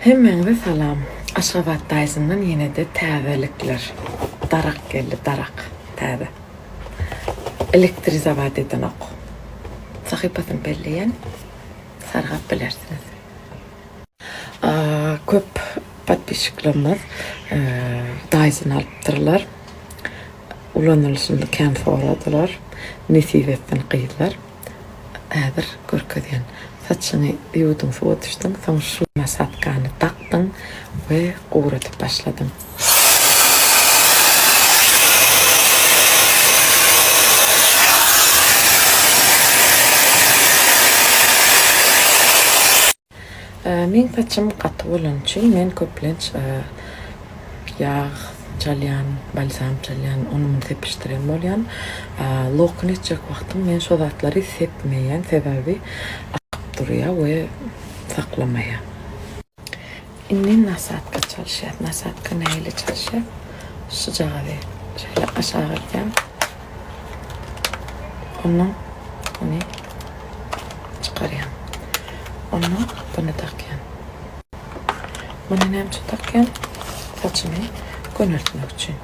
Hemmäňize salam. Aşgabat Dysondan ýene-de täzelikler. Darak geldi, darak. Täze. Elektrizowat edenok. Sahypasyny belleýän. Sargap bilersiňiz. Köp podpisçiklerimiz Dyson alypdyrlar. Ulanylyşyny kän soradylar. Nesip etsin gyzlar. Häzir görkezýän. Saçyňy ýuwduň, suwa düşdüň, soň şu nasadkany dakdyň we guradyp başladyň. Meň saçym gaty bolany üçin men köplenç ýag çalýan, balzam çalýan, ony-muny sepişdiren bolýan. Lokun etjek wagtym men şo zatlary sepmeýän, sebäbi akyp durýar we saklamaýar. Indi nasadka çalyşýas. Nasadka nähili çalyşýas? Şujagazy şeýle aşak atýan. Ondan muny çykarýan. Ondan buny dakýan. Muny näme üçin dakýan? Saçymy göneltmek üçin.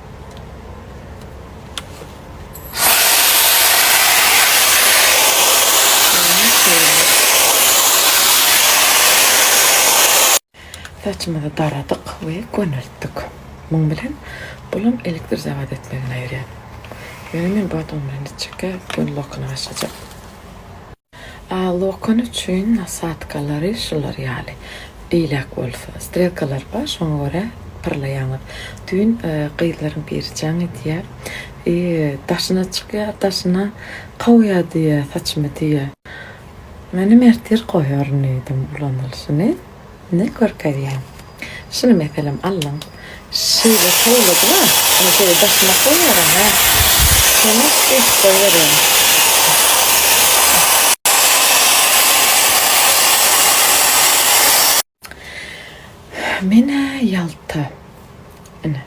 Saçymyzy daradyk we göneltdik. Muň bilen bulam elektrizowat etmegini aýyrýar. Ýöne men bu adam bilen etjekkä göni lokana başlajak. A lokan üçin nasadkalary şular ýaly. Beýläk bolsa strelkalar bar şoňa görä pyrlaýaňyz. Düýn gyzlaryň biri jaň edýär. I daşyna çykýar daşyna kowýar diýýär saçymy diýýär. Menem ertir goýaryn diýdim ulanylyşyny. Ine görkezýän. Şuny meselem aldyň. Şeýle towladyň-a. Ine şeýle daşyna goýaram hä. Şony şeýdip goýberýäň. Men-ä ýalta. Ine.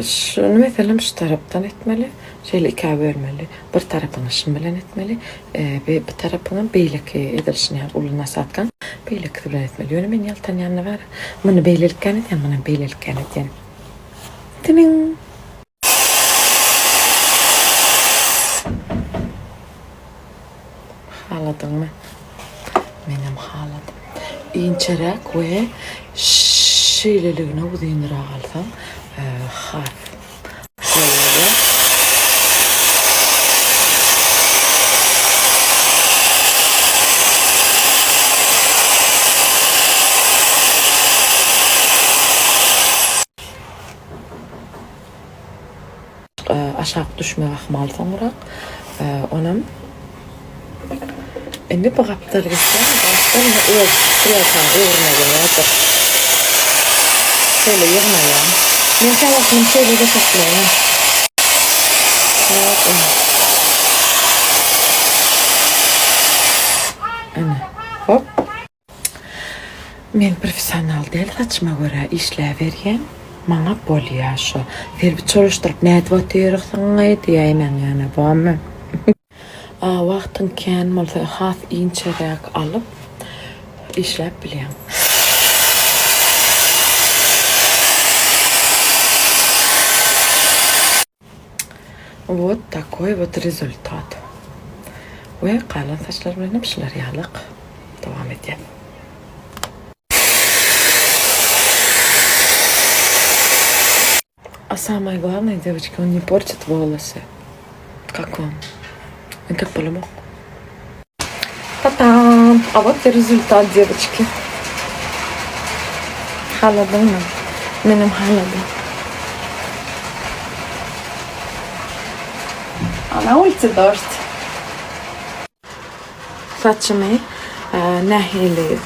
Şuny meselem şu tarapdan etmeli. Şeýle ikä bölmeli. Bir tarapyňy şun bilen etmeli. Bir tarapyňam beýleki edil şuny ýaly uly nasadkaň beýlekisi bilen etmeli. Ýöne men ýaltanýan bar. Muny beýlelikgän edýän, munam beýlelikgän edýän. Tiniň. Haladyňmy? Menem haladym. Inçeräk we şeýleligine uzynrak alsaň has gowy bolýar. Aşak düşmegi ahmal soňrak. Onam indi bu gapdal gitse, gapdal indi öz strelkaň ugruna gelýärdir. Şeýle ýygnaýan. Men käwagt muny şeýle-de saklaýan. Hop, ine. Ine, hop. Men professional däl saçyma görä işläberýän. Maňa bolýa şo. Selbi çolaşdyryp nädip otyrsyňaý diýäýmäň ýöne bormy. A wagtyň kän bolsa has inçeräk alyp işläp bilýäň. Wot takoý wot rezultat. We galan saçlar bilen hem şular ýalyk dowam edýär. A samое главное, девочки, он не портит волосы. Как вам? Men tak bolamok. Ta-tam! A вот и rezultat, девочки. Haladyňmy? Menem haladym. A na ulicy dožd. Saçymy nähili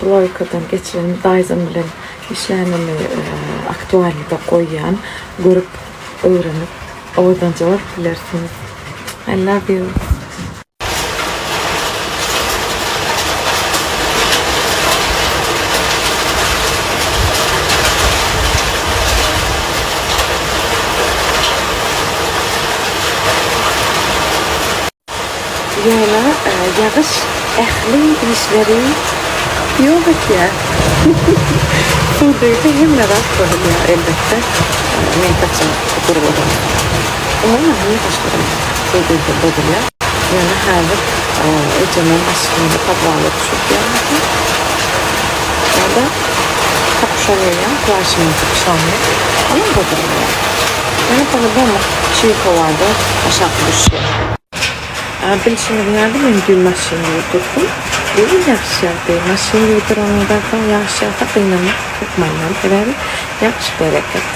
ploýkadan geçirenimi Dyson bilen işlänimi aktualnyda goýýan. Görüp, öwrenip, owadanja bolup bilersiňiz. I love you. Ýöne ýagyş ähli işleri. Ýok etýär. Suw degse hemme zat bozulýar elbetde. Meň saçym gury bolan. Umuman hemme saçlarym suw degse bozulýar. Ýöne häzir ejemiň maşynyny podwala düşürip ýörmese ýa-da kapşon geýýän, plaşymyň kapşonyny, olam bozulmaýar. Ýöne po-lýubomu çyg howada aşak düşýär. Bilşiňiz ýaly men düýn maşyn ýuwdurdym. Bu gün ýagyş ýagdy. Maşyn ýuwduranyňdan soň ýagyş ýagsa gynanmak hökmandan. Sebäbi ýagyş bereket.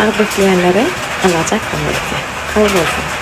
Agyz bekleýänlere Alla jaýkam bersin. Sag bolsun.